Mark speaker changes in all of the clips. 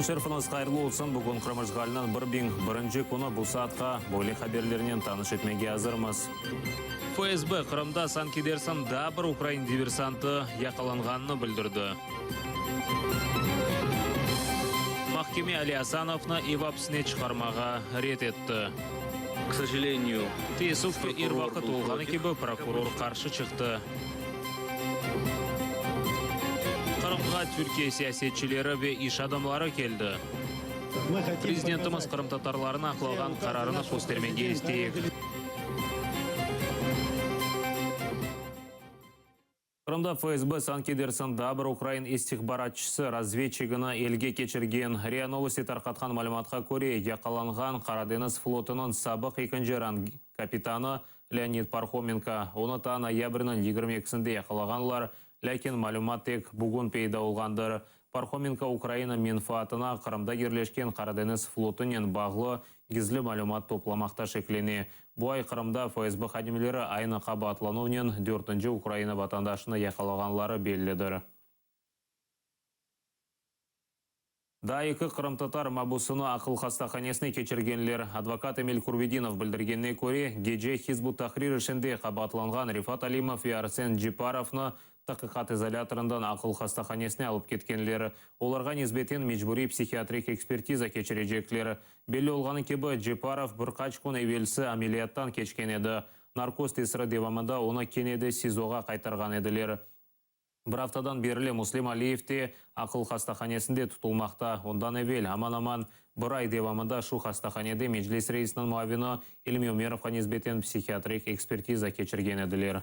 Speaker 1: Kün şerfiñiz hayırlı olsun! Bugün Qırım işğaliniñ 1001-nci künü, bu saatqa böyle haberlernen tanış etmege azırmız. FSB, Qırımda sanki dersiñ daa bir ukrain diversantı yaqalanğanını bildirdi. Mahkeme Ali Asanovnı ev apsine çıqarmağa red etti.
Speaker 2: K sojaleniyu,
Speaker 1: Teessüf ki, er vaqıt olğanı kibi, prokuror qarşı çıqtı. Qırımğa Türkiye siyasetçileri ve iş adamları keldi. Prezidentimiz qırımtatarlarnı aqlağan qararını köstermege isteyik. Qırımda FSB sanki dersiñ daa bir ukrain istihbaratçısı, razvedçigini, elge keçirgen. RIA Novosti tarqatqan malümatqa köre, yaqalanğan Qaradeñiz flotunıñ sabıq ekinci rang kapitanı Leonid Parhomenko. Onı taa noyabrniñ 22-sinde yaqalağanlar, lâkin malümat tek bugün peyda olğandır. Parhomenko Ukraina menfaatına Qırımda yerleşken Qaradeñiz flotunen bağlı gizli malümat toplamaqta şeklene. Bu ay Qırımda FSB hadimleri aynı qabaatlanuvnen dörtünci Ukraina vatandaşını yaqalağanları bellidir. Daa eki qırımtatar mabusını aqıl hastahanesine keçirgenler. Advokat Emil Kurbedinov bildirgenine köre, gece Hizb ut-Tahrir işinde qabaatlanğan Refat Alimov ve Arsen Ceparovnı taqiqat izolâtorından aqıl hastahanesine alıp ketkenler. Olarğa nisbeten mecburiy psihiatrik ekspertiza keçirecekler. Belli olğanı kibi, Ceparov bir qaç kün evelsi ameliyattan keçken edi. Narkoz tesiri devamında onı kene de SİZOğa qaytarğan ediler. Bir aftadan berli Muslim Aliyev de aqıl hastahanesinde tutulmaqta. Ondan evel, aman-aman bir ay devamında şu hastahanede Meclis reisiniñ muavini İlmi Ümerovğa nisbeten psihiatrik ekspertiza keçirgen ediler.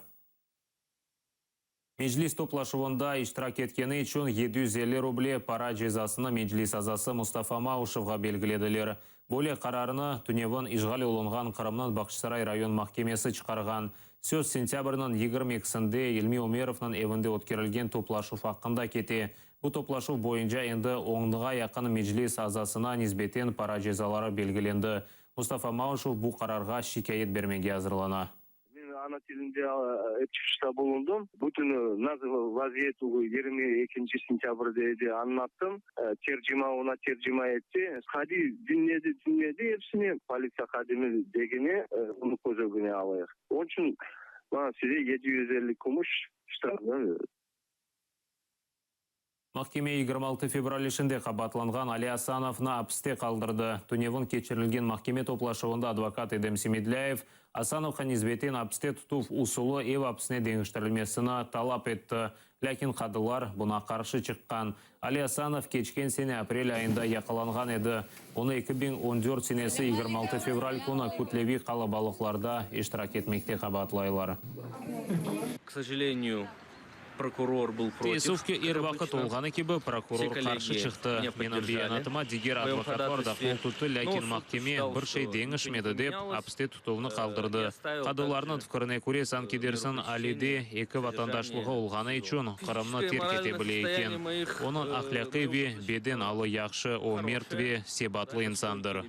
Speaker 1: Meclis toplaşuvında iştirak etkeni içün 750 ruble para cezasını Meclis azası Mustafa Mauşevğa belgilediler. Böyle qararnı tünevin işğal olunğan Qırımnıñ Bağçasaray rayon mahkemesi çıqarğan. Söz sentâbrniñ 22-sinde İlmi Ümerovnıñ evinde ötkerilgen toplaşuv aqqında kete. Bu toplaşuv boyunca endi onğa yaqın Meclis azasına nisbeten para cezaları belgilendi. Mustafa Mauşev bu qararğa şikâyet bermege azırlana.
Speaker 3: Men ana tilinde ep çıqışta bulundım. Bütün nasıl vaziyet 22 sentâbrde edi añlattım. Tercima oña tercima etti. Qadiy diñledi, diñledi epsini, politsiya hadimi degeni onı köz ögüne alayıq. Onıñ içün maña size 750 kümüş ştraf.
Speaker 1: Mahkeme 26 fevral işinde qabaatlanğan Ali Asanovnı apiste qaldırdı. Tünevin keçirilgen mahkeme toplaşuvında advokat Edem Semedlâyev, Asanovğa nisbeten apiste tutuv usulı ev apsine deñiştirilmesini talap etti. Lâkin qadılar buña qarşı çıqqan. Ali Asanov keçken sene aprel ayında yaqalanğan edi. Onı 2014 senesi 26 fevral künü kütleviy qalabalıqlarda iştirak etmekte qabaatlaylar.
Speaker 2: K sojaleniyu, Prokuror byl protiv,
Speaker 1: Teessüf ki, er vaqıt olğanı kibi, prokuror qarşı çıqtı. Menim beyanatıma diger advokatlar da qol tuttı, lâkin mahkeme, bir şey deñişmedi dep, apiste tutuvnı qaldırdı. Qadılarnıñ fikirine köre, sanki dersiñ, Alide eki vatandaşlığı olğanı içün Qırımnı terk ete bile eken. Onıñ ahlâqiy ve beden alı yahşı, o mert ve sebatlı insandır.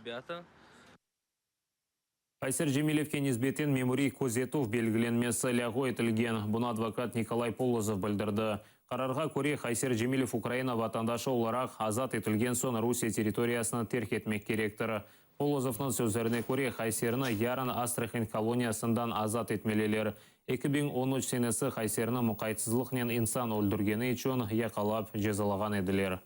Speaker 1: Ayser Cemilevge nisbeten memuriy közetüv belgilenmesi lâğu etilgen. Bunı advokat Nikolay Polozov bildirdi. Qararğa köre, Hayser Cemilev Ukraina vatandaşı olaraq azat etilgen soñ Rusiye territoriyasını terk etmek kerektir. Polozovnıñ sözlerine köre, Hayserni yarın Astrahan koloniyasından azat etmeliler. 2013 senesi Hayserni muqaytsızlıqnen insan öldürgeni içün yaqalap cezalağan ediler.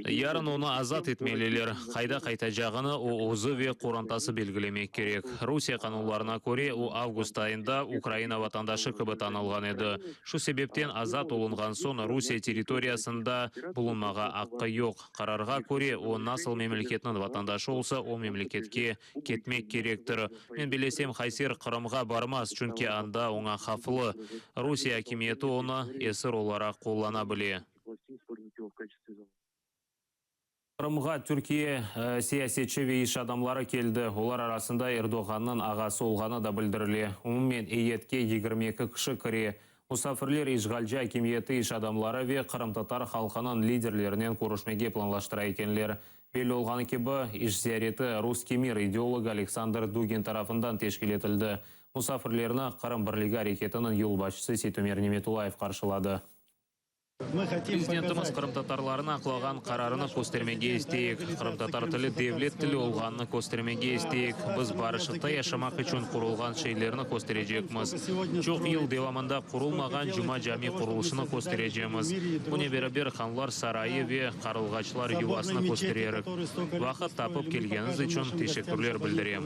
Speaker 1: Yarın onı azat etmeliler. Qayda qaytacağını o özü ve qorantası belgilemek kerek. Rusiye qanunlarına köre, o avgust ayında Ukraina vatandaşı kibi tanılğan edi. Şu sebepten azat olunğan soñ Rusiye territoriyasında bulunmağa aqqı yoq. Qararğa köre, o nasıl memleketniñ vatandaşı olsa, o memleketke ketmek kerektir. Men bilesem, Hayser Qırımğa barmaz, çünki anda oña havflı. Rusiye akimiyeti onı esir olaraq qullana bile. Qırımğa Türkiye siyasetçi ve iş adamları keldi. Olar arasında Erdoğannıñ ağası olğanı da bildirile. Umumen eyyetke 22 kişi kire. Musafirler işğalci akimiyeti iş adamları ve qırımtatar halqınıñ liderlerinen körüşmege planlaştıra ekenler. Belli olğanı kibi, iş ziyareti Russkiy mir ideologı Aleksandr Dugin tarafından teşkil etildi. Musafirlerni Qırım birligi areketiniñ yolbaşçısı Seytumer Nimetullayev qarşıladı. Prezidentimiz qırımtatarlarnı aqlağan qararını köstermege isteyik. Qırımtatar tili devlet tili olğanını köstermege isteyik. Biz barışıqta yaşamaq içün qurulğan şeylerni kösterecekmiz. Çoq yıl devamında qurulmağan Cuma Cami qurulışını kösterecemiz. Bunen beraber, Hanlar sarayı ve Qarılğaçlar yuvasını köstererik. Vaqıt tapıp kelgeniñiz içün teşekkürler bildirem.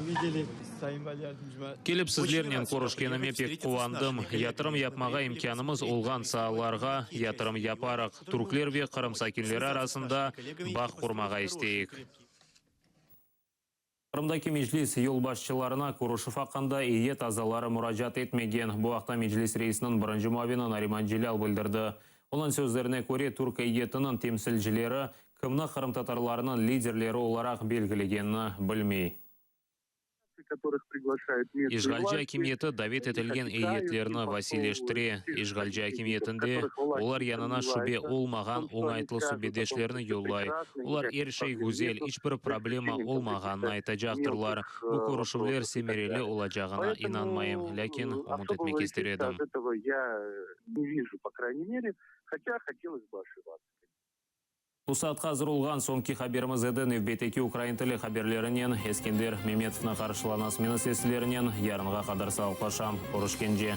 Speaker 1: Kelip sizlernen körüşkenime pek quvandım. Yatırım yapmağa imkânımız olğan saalarğa yatırım yaparıq, türkler ve Qırım sakinleri arasında bağ qurmağa isteyik. Qırımdaki Meclis yolbaşçılarına körüşüv aqqında eyyet azaları muracaat etmegen. Bu aqta Meclis reisiniñ birinci muavini Nariman Celâl bildirdi. Onıñ sözlerine köre, türk eyyetiniñ temsilcileri kimni qırımtatarlarnıñ liderleri olaraq belgilegenini bilmey. İşğalci akimiyeti davet etilgen eyyetlerni vasiyleştire. İşğalci akimiyetinde olar yanına şübe olmağan oñaytlı subetdeşlerni yollay. Olar er şey güzel, iç bir problema olmağanını aytacaqtırlar. Bu körüşüvler semereli olacağına inanmayım, lâkin ümüt etmek ister edim. Bu saatqa azır olğan soñki haberimiz edi. Nevbetteki ukrain tili haberlerinen Eskender Memetovnı qarşılañız. Men ise sizlernen yarınğa qadar sağlıqlaşam. Körüşkence.